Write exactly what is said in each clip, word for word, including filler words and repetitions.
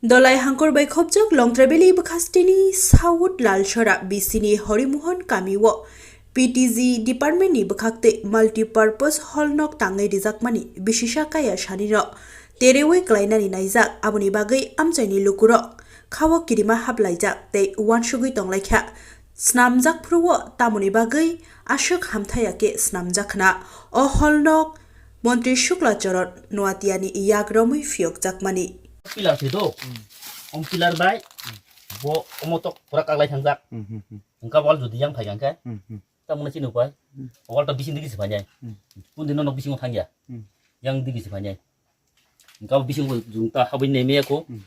Dolai hangkor bai khopjak Longtrai Valley bwkhasteni South Lalsora B C ni Horimohon kami o P T G department ni bwkhak tei multipurpose hall nok tangwi rijakmani bisisa kaya sani no terewi klainani naijak, aboni bagwi amchaini lukurok khao kirima haplaijak tei uansugwi tonglaikha. Snamjak phuru o tamoni bagwi aswk hamthaya khe snamjak khna o hall nok Montri Shukla Charan Noatia ni yak romwi phiyokjakmani. Pillar se do. Om pillar bai. Bo omo tok pura kaglai thangjak. Hmm, hmm, hmm. Engka wall jodi yang phai kangkhe. Hmm, hmm. Tamoni chini upai. Hmm. Wall to bising digi se phai nai. Hmm. Kundi no nok bising thangya. Hmm. Yang digi se phai nai. Engka bising bo jung ta habwi nei meya ko. Hmm.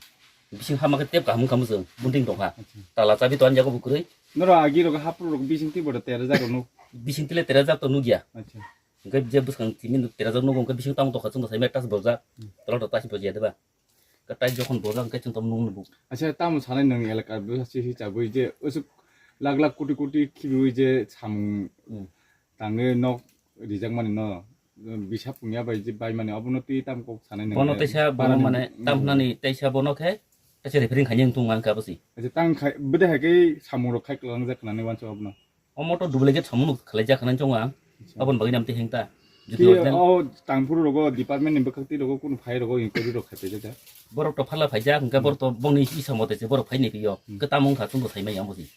Bising hama khe tep kaham kaham jung. Bunting tongkha. Acha. Tala chabi to anja ko bukrui. Noro agi rok hapru rok bising ti bodo tera jak rok nuk. Bising tile tera jak to nugya. Acha. Engka je bwskang timi tera jak nugo engka bising tamo tokha chwng to sai me tas bojak. Hmm. Tolo to tas bojya deba. Ka tai jokhon bojak engka chwng to nung nugo. Acha, tamo sanai nang elaka bo si si chabwi je usuk lak lak koti koti khibiwi je samung Hmm. tangwi nok rijakmani no, bisa pungya bai je bai mani obono twi tam kok sanai nang Bono ya. Teisa, bono Banani mane hmm. Tam hnani teisa bono khe teisa referring khaini wng tong ang ka bwsi. Acha, tang khai bwdai hai khe samung rok khai kwlangjak nani wansa obono. Omo to duplicate samung nuk khlai jak nani chong ang. Acha. Abon bagwi nam te hengta. Ki Jodi original o tangphuru rogo department ni bwkhak twi rogo kunu phai rogo inquiry rok khai paijak. Borok to phala phaijak, hingke Hmm. Borok to bongni isa mote se borok phai ni pio. Hmm. Hingke tamo wngkha chwng bo sai maya omo si.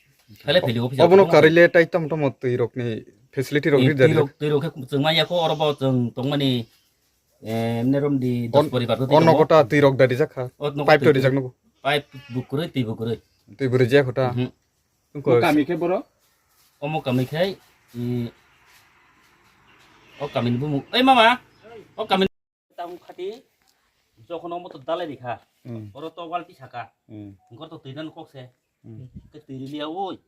Phele pheli office Obono o karile tai tamo tamo twi rok ni facility rok Ni ri twi dari. Rok, twi rok khe chwng maya kho oro bo chwng tongmani, eh, emne rom di dos On-, poribar to ono tongo. Kota twi rok dari jakha. O nogo Pipe twi to rijak nogo. Pipe bukurui, twi bukurui. Twi buri jaya kota. Mhm. Tungko Bo kami khe boro? Omo kami khe, mm, o kami ni bumung. Oi mama, o kami Tamo khati, jokhon omo to dalai rikha. Hmm. Oro to wal tisaka. Hmm. Gor to twi nan kok se. Hmm. Ke twi liya oi.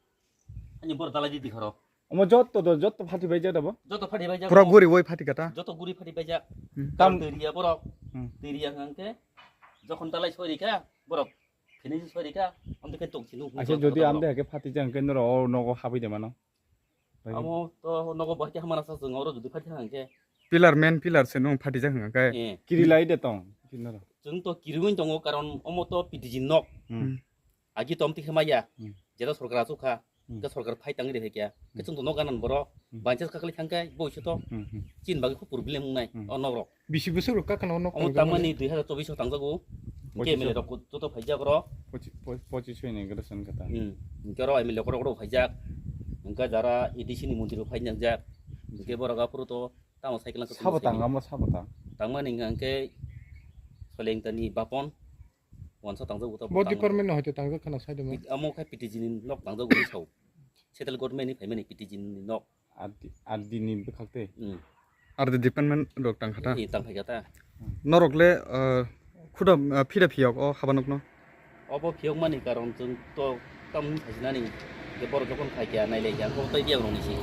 Ani bor dalai di dikharo. Omo jotto do, jotto phati bai jada bo? Joto phati bai jago. Pura guri oi phati kata? Joto guri phati bai jak. Hmm. Tam twi liya borok. Hmm. Twi liya hangke. Jokhon dalai soi rikha, borok. Finish soi rikha, amde ke tok sinu. Acha, jodi amde ke phati jang ke noro o nogo habwi de mano. Bai. Amo to nogo bahai hamana sa jeng oro jodi phati hangke. Pillar, main pillar se nung phati jak hwnka khe. Eh. Kiri lai de tong, kinaro. Chwng to kiriwi tongo, karon omo to P T G nok. Hmm. Hmm. Agi tom tikhe maya. Hmm. Jera sorkar asuk kha. Hmm. Ke sorkar phai tangwi rehekya. Ke Hmm. chwng to nok ganan boro. Hmm. Banchas kakhli thangkai, bo isu to. Hmm, hmm. Chin bagwi kho problem wngnai. Hmm. O nok rok. Bisi bwswk rok kakhna o nok Omo tangjakmani? Tangmani dui hazar chobbish o tangjago. Hingke Pochish M L A o. Rok joto phaijak oro. Pochi-, po-, pochish oi ni graduation kata. Hmm. Hingke oro M L A korok rok phaijak. Hingke jara A D C ni montri rok phai nangjak. Hingke borok aphuru to tamo cycle Sabo tang, amo sabo tang. Tangmani hingke Solengta ni Bapon wansa tangjago to. Bo tangma. Department no hoite tangjak khana sai de ma. Amo khe P T G ni nok tangjago ni sao. Central government ni phaimani P T G ni nok. R D, R D ni bwkhak tei? Hmm. R D department rok tang kha ta? Ee, tang phai kha ta. Norok le, ah, khuda, ah, phida phiyok o haba nokno? Obo phiyokmani karon chwng to tamni thaisinani je borok jokhon khai kha nailai kha, kok tai diya rokni si.